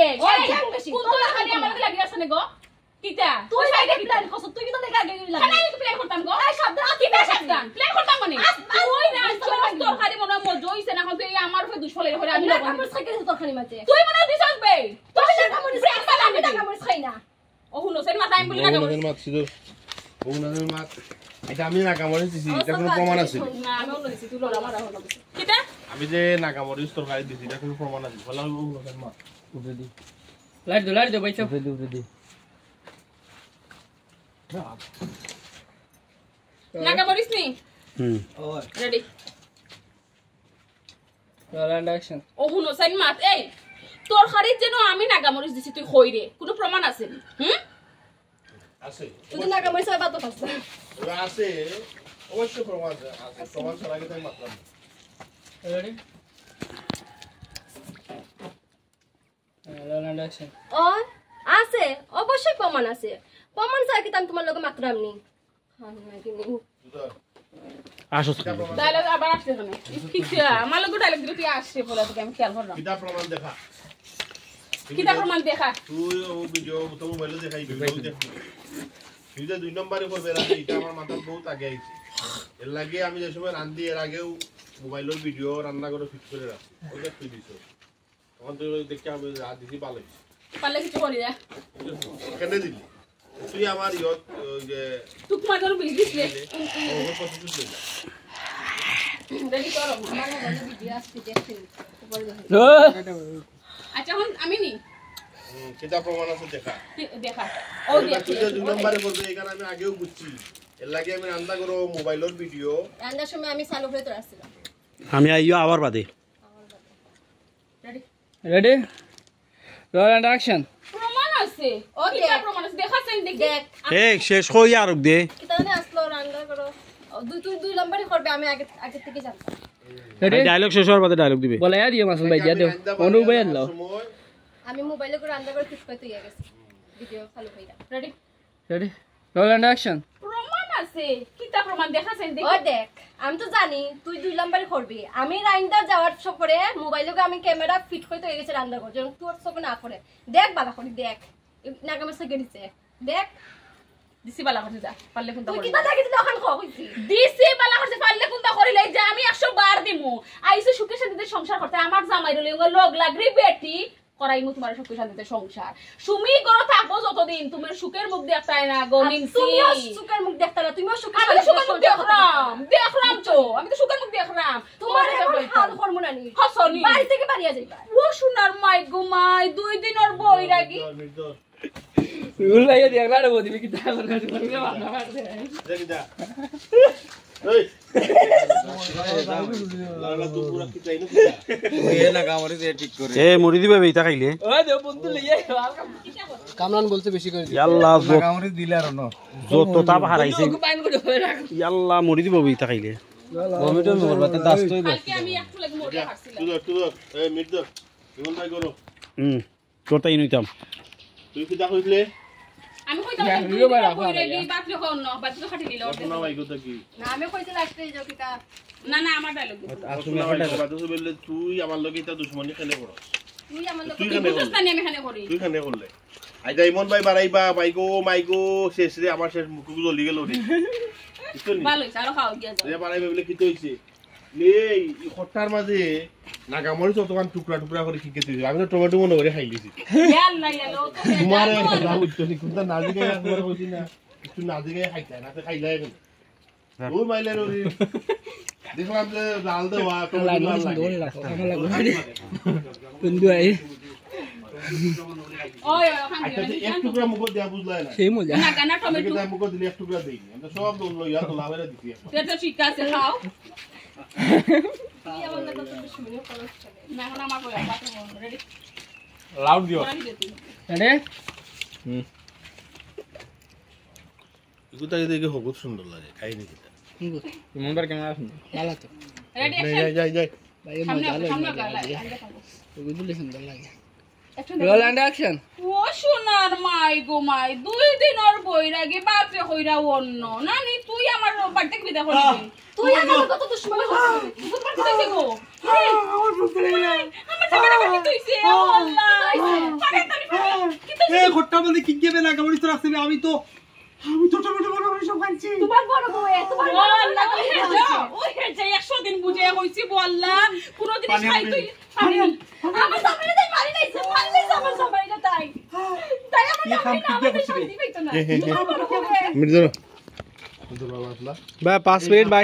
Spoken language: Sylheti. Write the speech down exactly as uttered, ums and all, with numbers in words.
এই, ওই, এই, কোন তোর খালি আমার লগে লাগি আছে নে গো? কিতা? তুই আগে plan করছস, তুই কিতা দেখে আগে লাগি? খালি আমি plan করতাম গো। এই সাবধান, কিতা সাবধান? Plan করতাম মানে? তুই না, তোর তরকারি মনে হয় মজা হইছে না, এখন তুই আমার উপরে দুষ ফালাই করে আমি না, লবণ আমার দিছি। সাইকেল তরকারি মাঝে। তুই মনে হয় দিছস বে। তুই না কামড় দিছিস, আমি না কামড় খাই না। ও হুনো, সেন মাথা আমি বলি না কামড়। মাত সিধর। ও না মাত। এটা আমি নাগামরিচ দিছি, এটা কোনো প্রমাণ আছে? না, আমি অন্য দিছি, তুই লড়া মারা হলো। কিতা? আমি যে নাগামরিচ তরকারি দিছি, এটা কোনো প্রমাণ আছে? বলা হইব ও না মাত। উপরে দি। লাইট দে, লাইট দে, ভাই সাহেব। উপরে দি, উপরে দি। নাগামরিচ নি? হুম। Ready। Roll and action। ও হুনো, সাইন মাত, এই, তরকারিত যেন আমি নাগামরিচ দিছি, তুই কই রে? কোনো প্রমাণ আছে নি? হুম? আছে। তুই তো নাগামরিচ আর বাতো খাস না। ওরা আছে, অবশ্যই প্রমাণ আছে, আছে। প্রমাণ ছাড়া আগে তাই মাতলাম না। Ready? Roll and action। ও, আছে, অবশ্যই প্রমাণ আছে। প্রমাণ ছাড়া কিতা আমি তোমার লগে মাতরাম নি? আসো। Dialogue আবার আসছে কেনে? কিতা? আমার লগে dialogue দিলে তুই আসছে বলে তোকে আমি খেয়াল করলাম। কিতা প্রমাণ দেখা? কিতা প্রমাণ দেখা? তুই ও video তো মোবাইলে দেখাই, video দেখ। তুই যে দুই নম্বরে করবে রাতে, এটা আমার মাথার বহুত আগে আইছে। এর লাগে আমি যে সময় রান্ধি, এর আগেও মোবাইলের video রান্না করে fit করে রাখছি। ওই দেখ তুই দিছ। তখন তুই ওই দেখতে হবে যে আর দিছি ভালো হয়েছে। পারলে কিছু করি দে। কেন দিলি? তুই আমার ইয়ত, ওই যে তুক মার ধরো বিল দিস রে। ও, ওর কত কিছু দিলি? Ready করো, আমার মোবাইলে video আসছে, দেখতে নি। উপরে দেখো। আচ্ছা, এখন আমি নি। হুম, কিতা প্রমাণ আছে দেখা। কি-, দেখা। ও ওই দেখি। তুই যে দুই নম্বরে বলবে, এখানে আমি আগেও বুঝছি। এর লাগে আমি রান্না করো মোবাইলের video। রান্নার সময় আমি চালু করে তো রাখছিলাম। আমি আইও আবার বাদে। Ready? Ready? Roll and action। প্রমাণ আছে। ও কিতা দেখ। প্রমাণ আছে? দেখা চাইন দেখি। দেখ। এই, শেষ কই আর দে। কিতা জানি আসলো, রান্না করো। ও, দুই, তুই দুই নম্বরই করবে, আমি আগে, আগে থেকে জানতাম। Ready? ভাই, dialogue শেষ হওয়ার বাদে dialogue দিবে। বলে, ইয়া দিও, মাসুম ভাই, দিয়া দিও। অনু ভাই, আল্লাহ। আমি মোবাইলে করে রান্না করে fit করে তৈরি গেছি। Video চালু হয়ে গেল। Ready? Ready? Roll and action। প্রমাণ আছে। কিতা প্রমাণ? দেখা চাইন দেখি। ও দেখ, আমি তো জানি তুই দুই নাম্বারই করবি। আমি রাইন্দা যাওয়ার চক্করে মোবাইল লগে আমি camera fit করতে হয়ে গেছে রান্না করতে, যেন তোর চোখে না পড়ে। দেখ বালা করি দেখ, নাগামে সেকে দিছে। দেখ। দিছি বালা করছে যা, পারলে কোনটা তুই করিলে। কিতা দেখি দিলে ওখান খাওয়া কইছি? দিছি বালা করছে, পারলে কোনটা করিলে? এই যে আমি একশো বার দিমু। আইছে সুখে শান্তিতে সংসার করতে, আমার জামাই রলে লগ লাগরি বেটি। করাইমু তোমার সুখে শান্তিতে সংসার। সুমি ঘরো থাকবো যতদিন, তুমি সুখের মুখ দেখতায় না গো, আর নিমসি। তুমিও সুখের মুখ দেখতা না, তুমিও সুখে আমি তো শান্তিতে সুখের মুখ সংসার করতে দেখরাম, পারো না। দেখরাম তো, আমি তো সুখের মুখ দেখরাম। তোমার তোমার এখন দেখরাম। হাল করবো না নি। হসনি। বাড়ি থেকে বাড়িয়া যাইবা। ও সোনার মাই গো মাই, দুই দিনর বৈরাগী। নির্দোষ, নির্দোষ। রুল ভাই দেখলা রে, বদিবি কি তা করে, মাথা মারছে। দেখ যা। এই। লালা, তুই পুরা কি চাই না তুই? ওই না, কামড়ে দিয়ে ঠিক করে। এ, মুড়ি দিবে বেটা খাইলে। ওই দে, বন্ধু লইয়া আয়, হালকা। কামরান বলছে বেশি করে দিতে। ইয়াল্লা, না, যত, কামড়ে দিলে আর না। যত তাপ হারাইছে। ওকে বাইন করে ধরে রাখ। ইয়াল্লা, মুড়ি দিবে বেটা খাইলে। বমি টমি করবা, তো দাস তো হইবে। কালকে আমি একটু লাগে মরিয়া হারছিলাম। তুই ধর, তুই ধর। এই, মিট ধর। ইমন ভাই করো। হুম। তোরটা ইন হইতাম। তুই কিতা কইলে? আমি কইতাম, ইয়া, তুই হিরো ভাই, দিলে রাখো, কইরে রাখো। কি, বাপরে কও না, বাপরে তো খাটি দিল। না, ভাই, কথা কি? না, আমি কইছি লাস্টে এই যে কিতা। না, না, আমার ডায়লগ। আচ্ছা, তুমি না, এখন ভাই, ডায়লগ। কথা তো বললে, তুই আমার লগে ইতা দুশমনি কেনে করস? তুই আমার লগে তুই কেনে বুঝছস করলে? না, আমি কেনে করি। তুই কেনে করলে? আই ডায়মন্ড ভাই বাড়াইবা, ভাই গো, মাই গো, শেষ রে, আমার শেষ মুখ জ্বলি গেল রে। বুঝছো নি? ভালো হইছে, আরো খাওয়া গিয়া যাও। রে বাড়াইবা বলে কিতা হইছে? নেই, এই খট্টার মাঝে নাগামরিচ অতখান টুকরা টুকরা করে কি খেতে হইছে? আমি তো টমেটো মনে করে খাই দিছি। ইয়াল্লা, ইয়াল্লা, ও তো তোমার বেজার একটা করে। দাম উঠছে, কোনটা না দিকে একবার কইছি না? একটু না দিকে খাইতে, না তো খাইলাই এখন। হ্যাঁ। ওই মাইলের ওরে। দেখলাম যে লাল দেওয়া, টমেটো লাল লাগে। লাল লাগে। বন্ধু আই। ওই, ওই, ওখান আচ্ছা, দিয়ে তো এক টুকরা মুখো দেয়া বুঝলাই না। সেই মজা। না, না, টমেটো। এটা মুখো দিলে এক টুকরা দেই। আমরা সব দল লইয়া তো লাভেরা দিছি এখন। এটা ঠিক আছে, খাও। না, এখন আমার বই, বাথরুম রেডি। লাউড দিও। কড়াই দে তুই। রেডি? হুম। এগুতা দেখে হগুত সুন্দর লাগে, খাই নি কিতা। ইমন ভাইর ক্যামেরা আছে না? ভালো তো। রেডি, যাই, অ্যাকশন। যাই, যাই, যাই। ভাই, সামনে মজা আসো, লাগে, সামনে মজা আসো, লাগে। লাইন দেখাবো। ওগুলো সুন্দর লাগে। একটু রোল and অ্যাকশন। ও সোনার মাই গো মাই, দুই দিনর বৈরাগী, বাপরে কইরা অন্য। নানি, তুই আমার বাড়ি থেকে বিদায় করে দিবি। তুই আমার কত দুশমনি করছিস? তোর বাড়ি থেকে গো। আমার বুঝতে লাগে না। আমার জামাই আমার কি হইছে? ও আল্লাহ। এ, ঘরটার মধ্যে কি গেবে না, গাবড়ি তো রাখছে, আমি তো, আমি তো টমেটো বড় বড় সব খাইছি। তোমার বড় বউ, এ, তোমার ও বড় বউ আল্লাহ, না, ওই হে যা, ওই হে যা, একশো দিন বুঝে কইছি, বউ আল্লাহ, কোনোদিন পানি খাই আনবে। তুই, পানি আন। আমার জামাইরে তাই মারি লাইছে, মারি লাইছে আমার জামাইরে তাই। তাই আমার কি জামাই কাম না, কি আমাদের করছিস? শান্তি পাইতো না। হে, হে, হে। তোমার বড় বউ, এ। মির্জা। ভাই, পাঁচ মিনিট, ভাই।